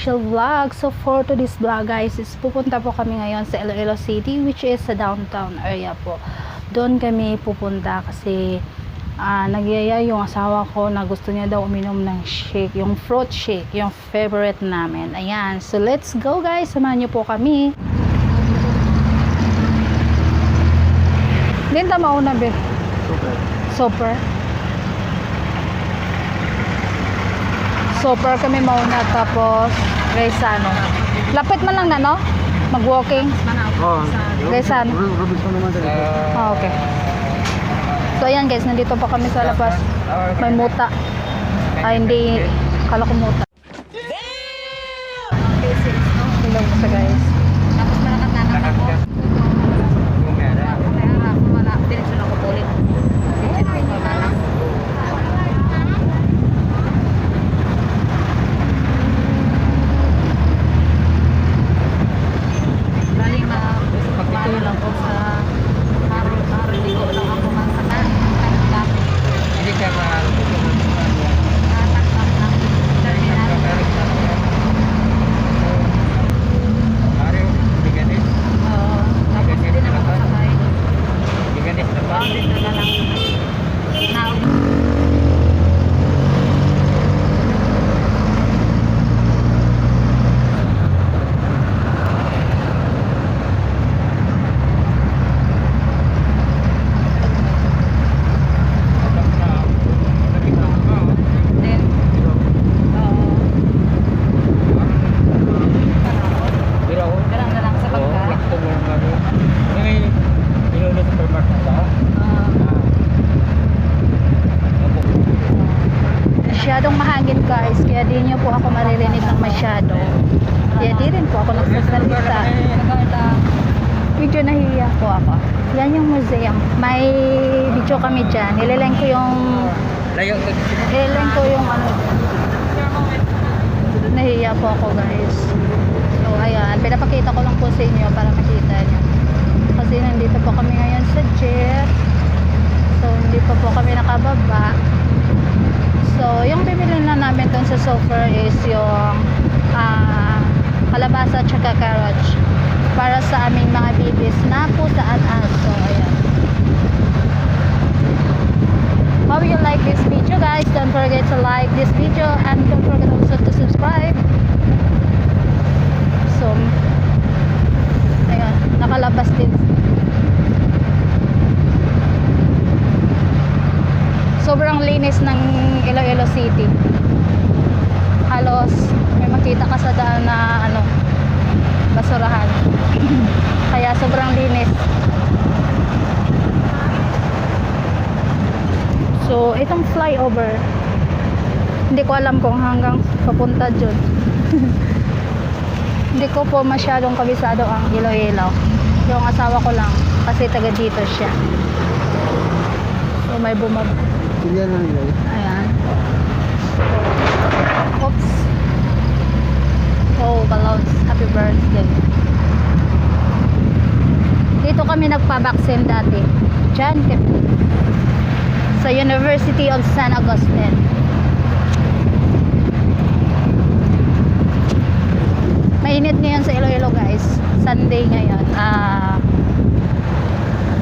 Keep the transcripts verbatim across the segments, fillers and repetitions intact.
Chill Vlog. So for today's vlog, guys, is pupunta po kami ngayon sa Iloilo City, which is sa downtown area po. Doon kami pupunta kasi ah, nagyaya yung asawa ko na gusto niya daw uminom ng shake, yung fruit shake, yung favorite namin. Ayan. So let's go, guys. Samahan niyo po kami. Din ta mauna, be. Super. Super kami mauna, tapos Gaisano. Lapit man lang na, no? Mag-walking. Oh, Gaisano. Ru-, Robinson naman din. Ah, okay. So ayan, guys, nandito pa kami sa labas. May muta. Ay, hindi. Kala ko muta. Hello sa guys. Tapos malakat na lang ako. Kaya ako wala, diretso na ako ulit. Kasi siya na lang. Bali, ma-, ano lang ko sa Aro, aro, ligo lang ako man sa ka-, kanila. Hindi ka ma-, Ah, takpak lang. Terminal. Aro, biganis. Oo. Tapos din ako sa bahay. Biganis na ba? Oo, dito na lang. Naog. Then, oo. Pero ako, Dala na lang sa oo, pagka. Plakto mo lang ako. Ano may inuno sa supermarket ba? Ah. Ah. Opo. Masyadong mahangin, guys, kaya di niyo po ako maririnig ng masyado. Kaya di rin po ako nagsasalita. Medyo nahihiya po ako. Yan yung museum. May video kami dyan. Nililang ko yung Layo to. Nililang ko yung ano dyan. Nahihiya po ako, guys. So, ayan. Pinapakita ko lang po sa inyo para makita niyo. Kasi nandito po kami ngayon sa jeep. So, hindi pa po kami nakababa. So, yung bibili na namin dun sa Sofer is yung, ah, kalabasa tsaka carrots para sa aming mga babies na pusa at aso. Ayan. Hope you like this video, guys. Don't forget to like this video and don't forget also to subscribe. So, ayan, nakalabas din. Sobrang linis ng Iloilo City. Halos may makita ka sa daan na, ano, basurahan. Kaya sobrang linis. So, itong flyover, hindi ko alam kung hanggang papunta dyan. Hindi ko po masyadong kabisado ang Iloilo. Yung asawa ko lang, kasi taga dito siya. So, may bumab-, Kilian na nila eh. Ayan. Oops. Oh, balloons. Happy birthday. Dito kami nagpa-vaccine dati. Diyan kami. Sa University of San Agustin. Mainit ngayon sa Iloilo, guys. Sunday ngayon. Ah,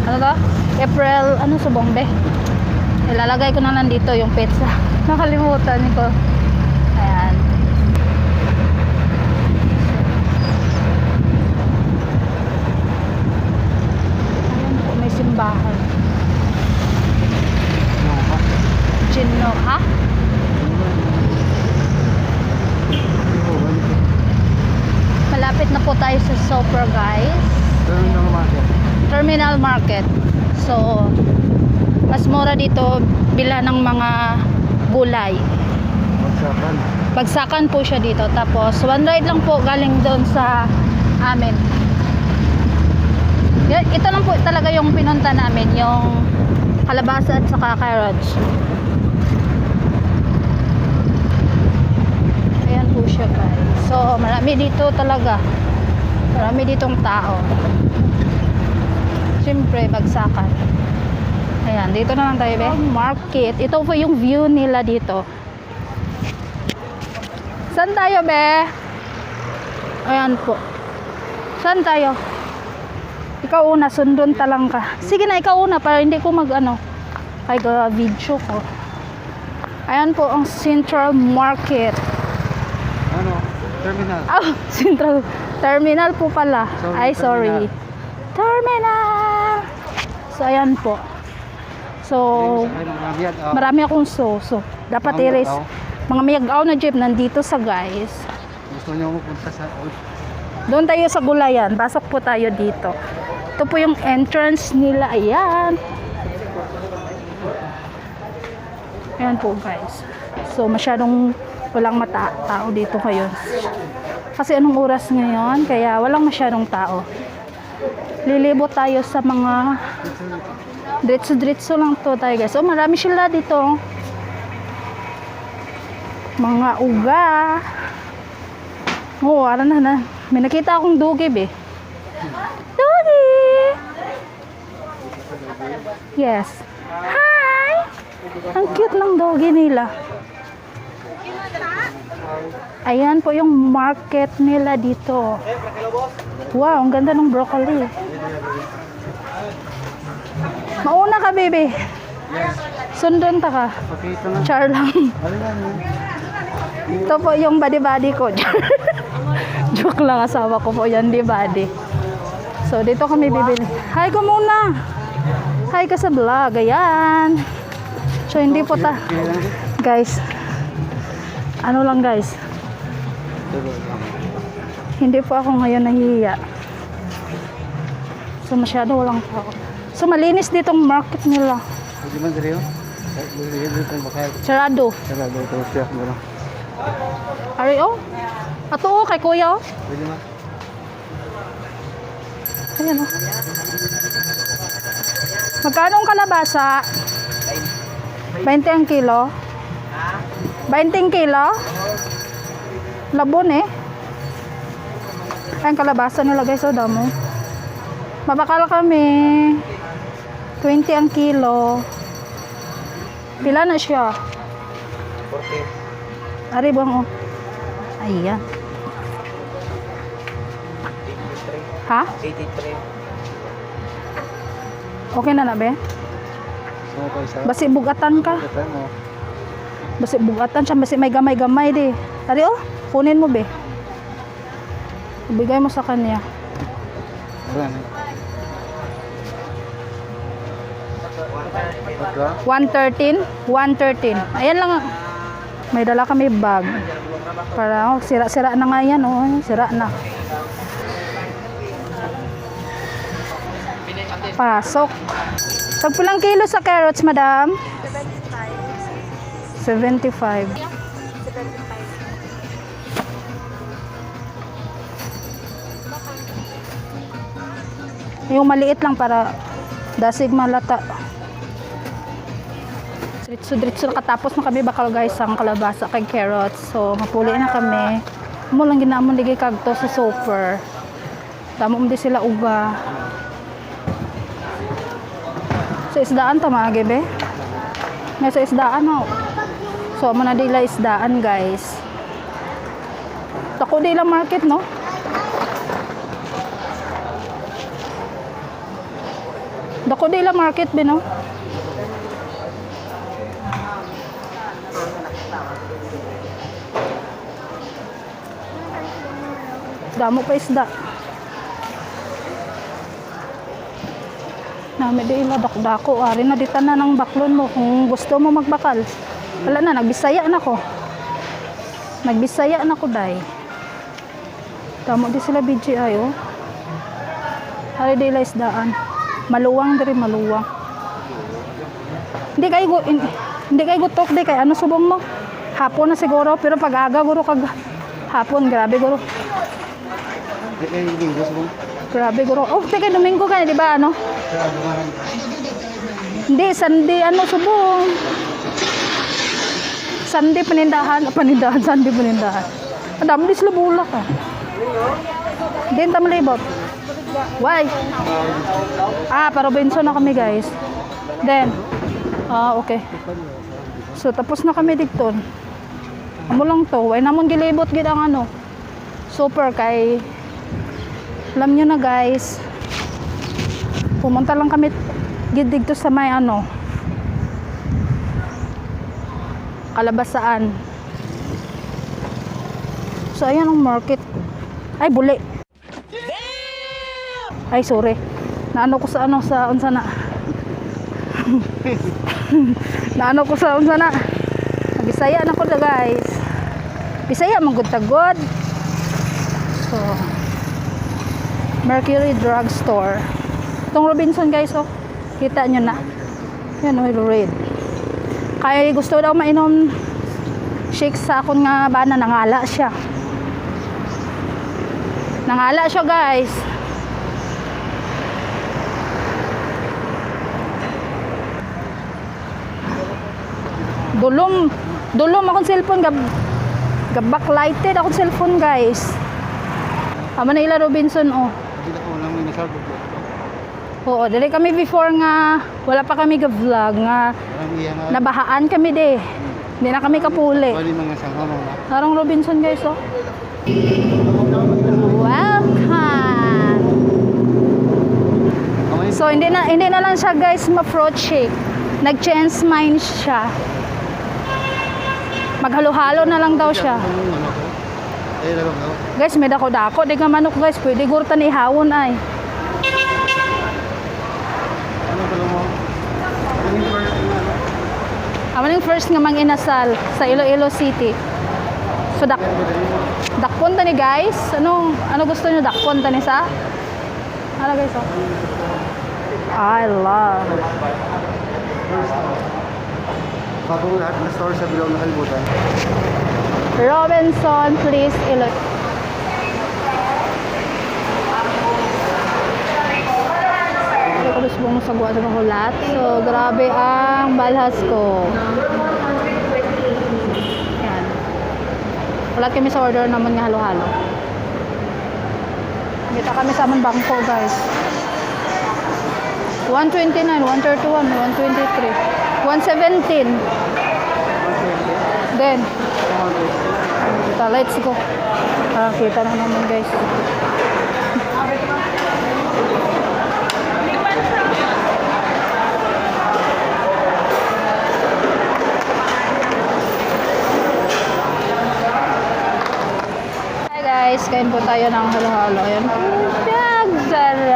ano to? April, ano subong, be? Ilalagay ko na lang dito yung petsa. Nakalimutan ko. Ayan. Ayan po, may simbahan. Chino, ha? Malapit na po tayo sa Soper, guys. Terminal Market. Terminal Market. So, mas mura dito bilhan ng mga gulay. Bagsakan. Bagsakan po siya dito. Tapos, one ride lang po galing doon sa amin. Y-, ito lang po talaga yung pinunta namin, yung kalabasa at saka carrots. Ayan po siya, guys. So, marami dito talaga. Marami ditong tao. Siyempre, bagsakan. Ayan, dito naman tayo, be. Market. Ito po yung view nila dito. Saan tayo, be? Ayan po. Saan tayo? Ikaw una, sundon ta lang ka. Sige na, ikaw una para hindi ko mag-ano. Ay, ga-video ko. Ayan po ang Central Market. Ano? Terminal. Oh, Central Terminal po pala. Sorry, Ay, sorry. Terminal. So, ayan po. So, Ay, marami yan, oh. marami akong so. So, dapat Ang i-raise. tao. Mga Miag-ao na jeep nandito sa, guys. Gusto nyo mapunta sa... Doon tayo sa gulayan. Pasok po tayo dito. Ito po yung entrance nila. Ayan. Ayan po, guys. So, masyadong walang mata tao dito ngayon. Kasi anong oras ngayon? Kaya walang masyadong tao. Lilibot tayo sa mga diretso-diretso lang to tayo, guys. Oh, marami sila dito. Mga uga. Oh, ara na na. May nakita akong doggy, be. Doggy! Yes. Hi! Ang cute ng doggy nila. Ayan po yung market nila dito. Wow, ang ganda ng broccoli. Mauna ka, baby. Sundon ta ka. Pakita na. Char lang. Ano yan, eh? Ito po yung body-body ko. Joke lang, asawa ko po yan, di body. So, dito kami bibili. Hi ko muna. Hi ka sa vlog. Ayan. So, hindi po ta... Guys. Ano lang, guys. Hindi po ako ngayon nahihiya. So, masyado walang tao. So, malinis ditong market nila. Pwede man diri, oh. Pwede dito ang bakal. Sarado. Sarado ito siya, meron. Ari, oh. Ato, oh, kay kuya, oh. Pwede man. Ayan, oh. Magkano ang kalabasa? Bainte ang kilo? Bainte ang kilo? Labon, eh. Ay, ang kalabasa nila, guys, oh, damo. Mabakal kami. Twenty ang kilo. Pila na siya? Forty. Ari, buang, oh. Ayan. Ha? Eighty-three. Okay na na, be? So, ito isa. Basi bugatan ka. Ito mo. Basi bugatan siya, basi may gamay-gamay di. Ari, oh, kunin mo, be. Ibigay mo sa kanya. Wala na. Pagka? One thirteen? One thirteen. Ayan lang. May dala kami bag. Para, oh, sira-sira na nga yan, oh. Sira na. Pasok. Tagpilang kilo sa carrots, madam? Seventy-five. Yung maliit lang para dasig malata. Diretso-diretso, katapos na kami bakal, guys, ang kalabasa kag carrots. So, mapuli na kami. Mo lang ginamon ligi kag to sa super. Damo man di sila uga. Sa isdaan ta maagi, be? May sa isdaan, oh. So, amo na di la isdaan, guys. Dako di la market, no? Dako di la market, be, no? Damo pa isda. Nami di ila dakdako. Ari na di tanan ang baklon mo kung gusto mo magbakal. Wala na, nagbisaya na ko. Nagbisaya na ko, day. Damo di sila B G I, oh. Ari di ila isdaan. Maluwang diri, maluwang. Hindi kay gu-, hin-, hindi kay gutok di kay ano subong mo. Hapon na siguro, pero pag aga guro kag hapon, grabe guro. Di kayo yung linggo sa mga... Grabe guro. Oh, di kay Domingo ka, di ba, ano? Sa mga... Hindi, Sunday, ano, subong. Sunday panindahan, panindahan, Sunday panindahan. Ang dami di sila bulak, ah. Din ta malibot. Why? Ah, pa Robinson na kami, guys. Then, ah, okay. So, tapos na kami dito. Amo lang to. Why namon gilibot gid ang ano? Super kay, alam nyo na guys, pumunta lang kami gid dito sa may ano, Kalabasaan. So, ayan ang market. Ay, buli. Ay, sorry. Naano ko sa ano, sa unsa na. Naano ko sa unsa na. Bisaya na ko na, guys. Bisaya man gud ta gud. So, Mercury Drugstore. Itong Robinson, guys, oh. Kita nyo na. Yan, oh, red. Kay gusto daw mainom shake sa akon nga bana, nangala siya. Nangala siya, guys. Dulom, dulom akong cellphone, gab, gab-backlighted akong cellphone, guys. Amo na ila Robinson, oh. Hindi na ko lang may nasabog. Oo, dili kami before nga wala pa kami ga-vlog nga Parang iya nga. Nabahaan kami, di. Hindi na kami kapuli. Wali mga sanga mo na. Narong Robinson, guys, oh. Welcome. Okay. So, hindi na, hindi na lang siya, guys, ma-fruit shake. Nag-change mind siya. Maghalo-halo na lang daw siya. Ano ko? Ay, lalo daw. Guys, may dako-dako di nga manok, guys. Pwede gurta ni ihawon ay. Ano ba mo? Ano yung first nga, ano? Amo ning first nga manginasal sa Iloilo City. So, dak-, dakpon ta ni, guys. Anong, ano gusto nyo? Dakpon ta ni sa? Ano, guys, oh? I love. Bagong lahat ng store sa Bilao na Kalibutan. Robinson, please, ilo-, Ano ko gusto mong sagwa sa mga hulat? So, grabe ang balhas ko. Yan. Hulat kami sa order naman nga halo-halo. Kita kami sa amon bangko, guys. One twenty-nine, one thirty-one, one twenty-three, one seventeen. Then, kita, let's go. Ah, kita na naman, guys. Hi guys, kain po tayo ng halo-halo. Ayan. Ang sarap!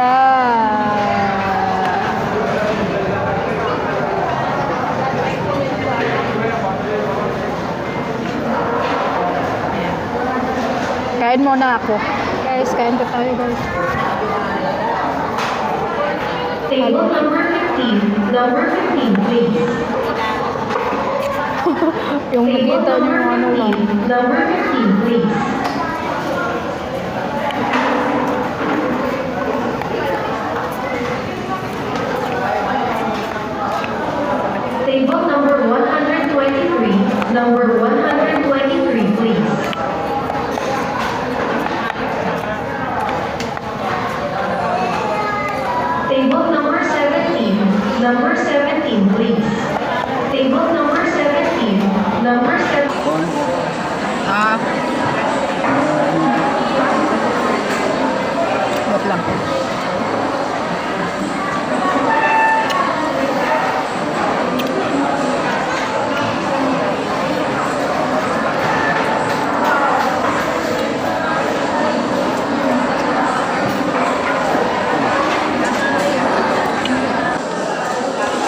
Ayan. Kain muna ako. Guys, kain po tayo, guys. Table number fifteen. Number fifteen, please. Yung nakita niyo yung ano lang. Number fifteen, please. Table number one hundred twenty-three, number one hundred twenty-three, please. Table number seventeen. Number seventeen, please. Table number seventeen. Number seven. Ah. Wait lang.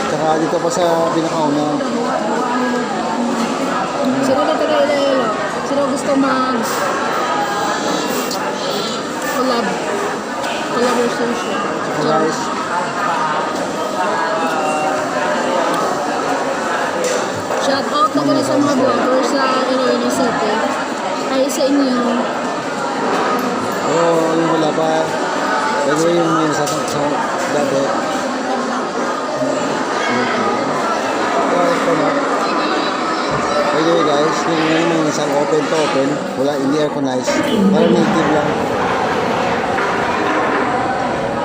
Tsaka dito pa sa pinakauna. Sino na taga Iloilo? Sino gusto mag collab? Collaboration. Guys. Shout out na gani sa mga vloggers sa Iloilo City. Ay, sa inyo. Oo, yung wala pa. Pero yung may sa, sa dati. By the way, guys, yung ngayon may isang open to open, wala, hindi airconized. Parang native lang.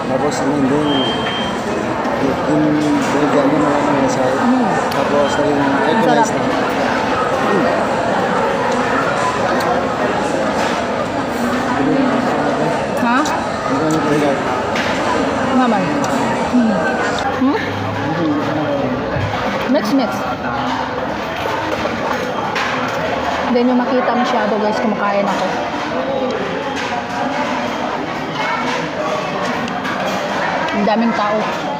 Tapos, ang ending, yung, yung binigyan mo, marami na siya. Mm. Tapos, naging airconized na. Mm. Hmm? Mix, mix. Hindi nyo makita masyado, guys, kumakain ako. Ang daming tao.